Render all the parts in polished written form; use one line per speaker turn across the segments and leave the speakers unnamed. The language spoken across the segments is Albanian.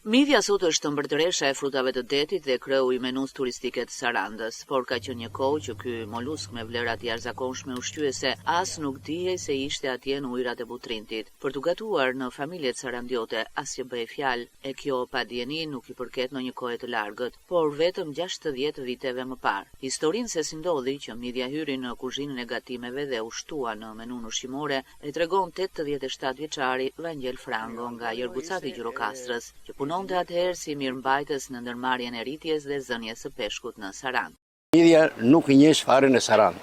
Midhja sot është mbretëresha e frutave të detit dhe kreu i menusë turistike të Sarandës, por ka qenë një kohë që ky molusk me vlera të jashtëzakonshme ushqyese as nuk dihej se ishte atje në ujërat e Butrintit. Për t'u gatuar në familjet sarandiote as që bëhej fjalë, e kjo padijeni nuk i përket ndonjë kohe të largët, por vetëm 60 viteve më parë. Historinë se si ndodhi që midhja hyri në kuzhinën e gatimeve dhe u shtua në menunë ushqimore e tregon 87 vjeçari Vangjel Frango nga Jorgucati i Gjirokastrës, që punonte atëherë si mirëmbajtës në ndërmarrjen e rritjes dhe zënies së peshkut në Sarandë.
Midhja nuk njihesh fare në Sarandë.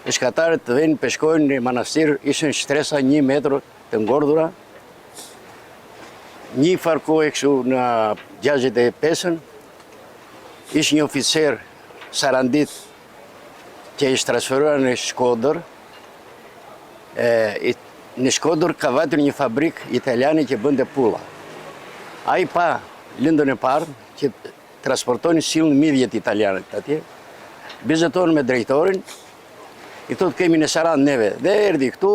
Peshkatarët vejnë peshkojnë në Manastir, ishin shtresa një metër të ngordhura. Një farë kohe kështu në 65-ën, ish një oficer sarandit që ishte transferuar në Shkodër, e, në Shkodër ka vajtur një fabrikë italiane që bënte pulla. Ai pa lëndën e parë që transportojnë sillnin midhjet italianët atje, bisedon me drejtorin, i thotë kemi në Sarandë neve, dhe erdi këtu,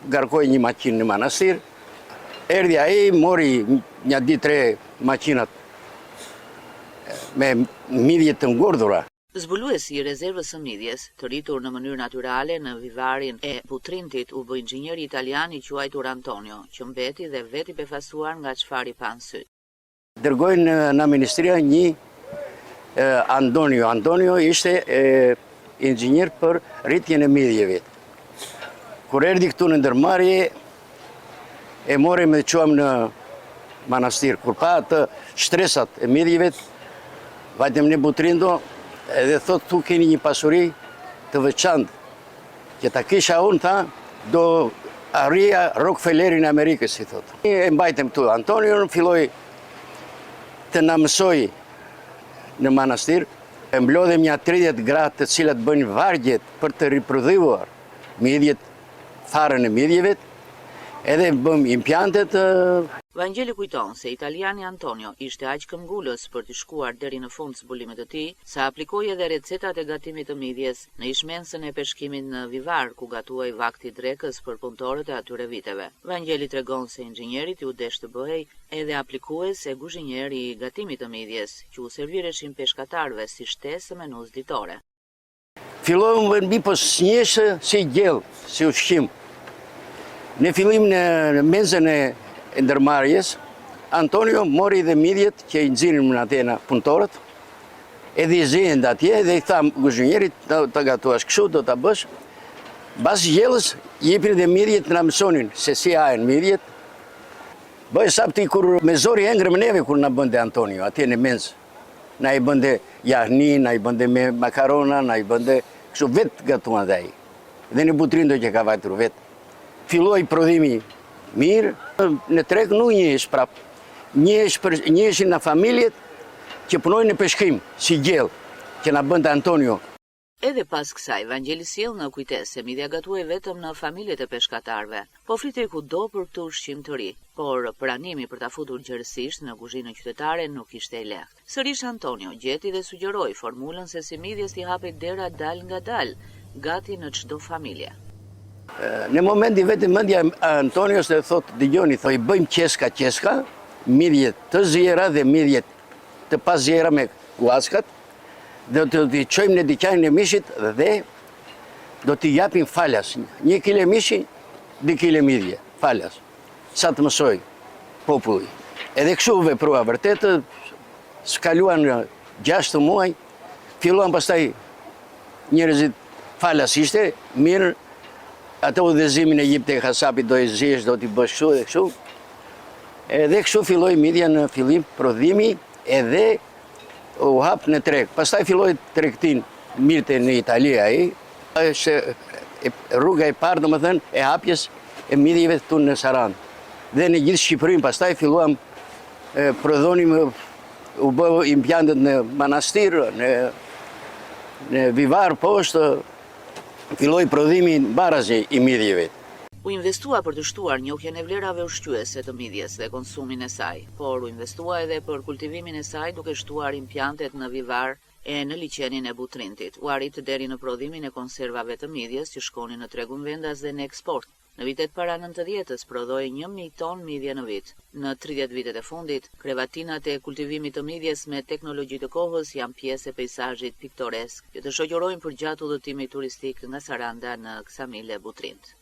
ngarkoi një maqinë në Manastir, erdi ai, mori një dy tre maqinat me midhje të ngordhura.
Zbuluesi i rezervës së midhjes, të rritur në mënyrë natyrale në vivarin e Butrintit, u bë inxhinieri italian i quajtur Antonio, që mbeti dhe vetë i befasuar nga çfarë i panë sytë.
Dërgojnë në ministria një Antonio. Antonio ishte inxhinier për rritjen e midhjeve. Kur erdi këtu në ndërmarrje, e morëm dhe çuam në Manastir. Kur pa atë shtresat e midhjeve, vajtëm në Butrinto edhe thot këtu keni një pasuri të veçantë që ta kisha unë, tha, do arrija Rockefellerin e Amerikës, i thot. E mbajtëm këtu. Antonio filloi të na mësoj në Manastir, e mblodhëm një 30 gra të cilat bëjnë vargjet për të riprodhuar midhjet farën e midhjeve, edhe bëmë impiantet.
Vangjeli kujton se italiani Antonio ishte aq këmbgulës për t'i shkuar deri në fund zbulimit të tij, sa aplikoi edhe recetat e gatimit të midhjes në ish-mensën e peshkimit në Vivar, ku gatuhej vakti i drekës për punëtorët e atyre viteve. Vangjeli tregon se inxhinierit iu desh të bëhej edhe aplikues e kuzhinier i gatimit të midhjes, që u servireshin peshkatarëve si shtesë e menusë ditore.
Fillojmë vënë mbi po s'njiheshe si gjellë, si ushqim. Në fillim në menzën e ndërmarrjes, Antonio mori dhe midhjet që i nxirrin në Atena punëtorët, edhe i zihen atje dhe i tha kuzhinierit të gatuash kështu do ta bësh. Mbas gjellës jepin dhe midhjet na mësonin se si hahen midhjet. Bëj sapti kur me zori hëngrëm neve kur na bënte Antonio atje në menzë. Na i bënte jahni, na i bënte me makarona, na i bënte kështu vetë gatuan dhe ai. Dhe në Butrinto që ka vajtur vetë. Filloi prodhimi mirë, në treg nuk njihesh prap. Njihesh për njiheshin në familjet që punojnë në peshkim, si gjellë, që na bënte Antonio.
Edhe pas kësaj, Vangjeli sjell në kujtesë se midhja gatuhej vetëm në familjet e peshkatarëve. Po flitej kudo për këtë ushqim të ri, por pranimi për ta futur gjerësisht në kuzhinën qytetare nuk ishte i lehtë. Sërish Antonio gjeti dhe sugjeroi formulën se si midhjes t'i hapej dera dalëngadalë, gati në çdo familje.
Në momentin vetëm mendja e Antonios dhe thotë, dëgjoni, thotë, i bëjmë qeska qeska, midhje të ziera dhe midhje të paziera me guackat, do të t'i çojmë në dyqanin e mishit dhe do t'i japim falas. Një kile mishi, dy kile midhje, falas. Sa të mësoj populli. Edhe kështu u veprua vërtet, s'kaluan 6 muaj, filluan pastaj njerëzit falas ishte, mirë, atë udhëzimin e jipte kasapi do i ziesh, do t'i bësh kështu dhe kështu. Edhe kështu filloi midhja në fillim prodhimi edhe u hap në treg. Pastaj filloi tregtin mirte në Itali ai. Është rruga e parë, domethënë, e hapjes e midhjeve këtu në Sarandë. Dhe në gjithë Shqipërinë pastaj filluam prodhonim u bë impiantet në Manastir, në në Vivar poshtë, filloi prodhimi barazi i midhjeve.
U investua për të shtuar njohjen e vlerave ushqyese të midhjes dhe konsumin e saj, por u investua edhe për kultivimin e saj duke shtuar impiantet në Vivar e në liqenin e Butrintit. U arrit deri në prodhimin e konservave të midhjes që shkonin në tregun vendas dhe në eksport. Në vitet para nëntëdhjetës prodhoi 1000 ton midhje në vit. Në 30 vitet e fundit, krevatinat e kultivimit të midhjes me teknologji të kohës janë pjesë e peizazhit piktoresk që të shoqërojnë përgjatë udhëtimit turistik nga Saranda në Ksamil e Butrint.